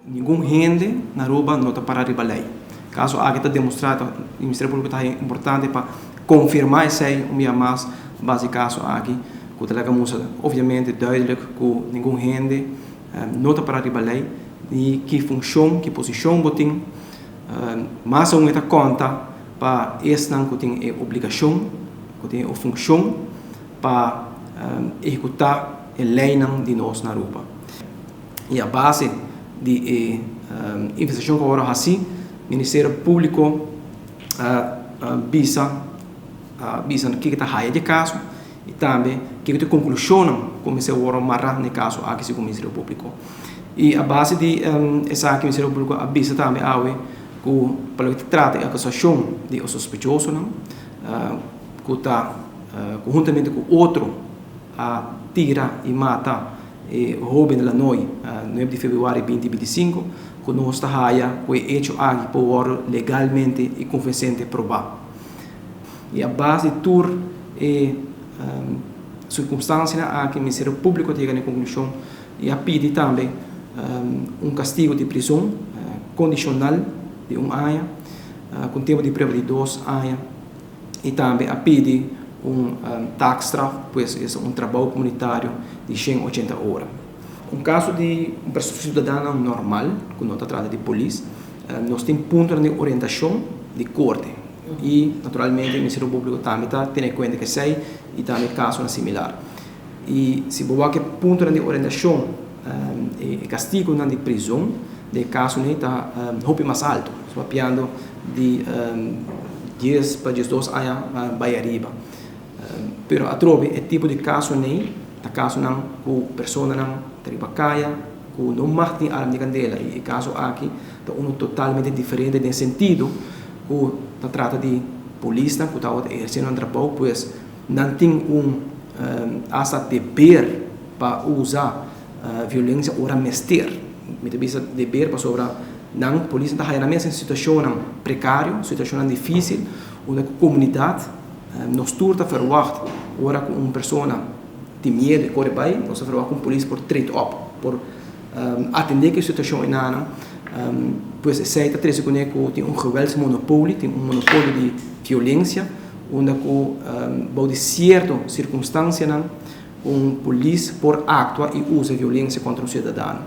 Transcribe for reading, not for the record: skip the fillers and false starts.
Ningun hende na Aruba no ta para riba ley. Caso aki ta demostra ta Ministerio Publico ta haya importante pa confirma esey un bia mas base e caso aki cu ta laga mustra obviamente duidelijk cu ningun hende no ta para riba ley ni ki funcion, ki posicion bo tin. Mas aun e ta conta pa esnan cu tin e obligacion, cu tin e funcion pa ehecuta e leynan di nos na Aruba. Y a base di e investigacion cu a worde haci, Ministerio Publico a bisa a bisa kico ta haya di e caso y tambe kico ta e conclusionnan cu mester worde mara na e caso aki segun Ministerio Publico. Y a base di esaki Ministerio Publico a bisa tambe awe cu pa loke ta trata e acusacion di e sospechosonan cu ta conhuntamente cu otro a tira y mata E hoben Lanoy, 9 di februari 2025, ku nos ta haya ku e echo aki por wòrdu legalmente i konvensente probá. I a base di tur e sirkunstansianan aki, Ministerio Públiko ta yega na e konklushon i a pidi tambe un kastigu di prizon kondishonal di un aña ku un tempu di prueba di 2 aña. I tambe a pidi un taakstraf, pues es un trabou komunitario di 180 ora. Un kaso di un siudadano normal ku no ta trata di polis, nos tin puntonan di orientashon di korte i naturalmente Ministerio Públiko tambe ta tene kuenta ku esei i tambe kasonan similar. I si bo wak e puntonan di orientashon, e kastigunan di prizon den e kasonan ei ta hopi mas alto. Nos papiando di 10 pa 12 aña bai ariba. Pero atrobe e tipo di kasonan ei ta kasonan ku personanan ta riba kaya ku no mag tin arma di kandela. I e kaso aki ta unu totalmente diferente den sentido ku ta trata di polisnan ku tabata ehersé nan trabou, pues nan tin un hasta deber pa usa violencia ora mester. Mi ta bisa deber pasobra nan polisnan ta haya nan mes den situacionnan precario, situacionnan dificil, unda cu comunidad nos tur ta verwacht ora cu un persona tin miedo y core bay, nos ta verwacht cu un polis por treed op, por atende cu e situacion enanan. Pues esey ta trece cune cu tin un geweldsmonopolie, tin un monopolio di violencia, unda cu bou di cierto circunstancianan un polis por actua y usa violencia contra un ciudadano.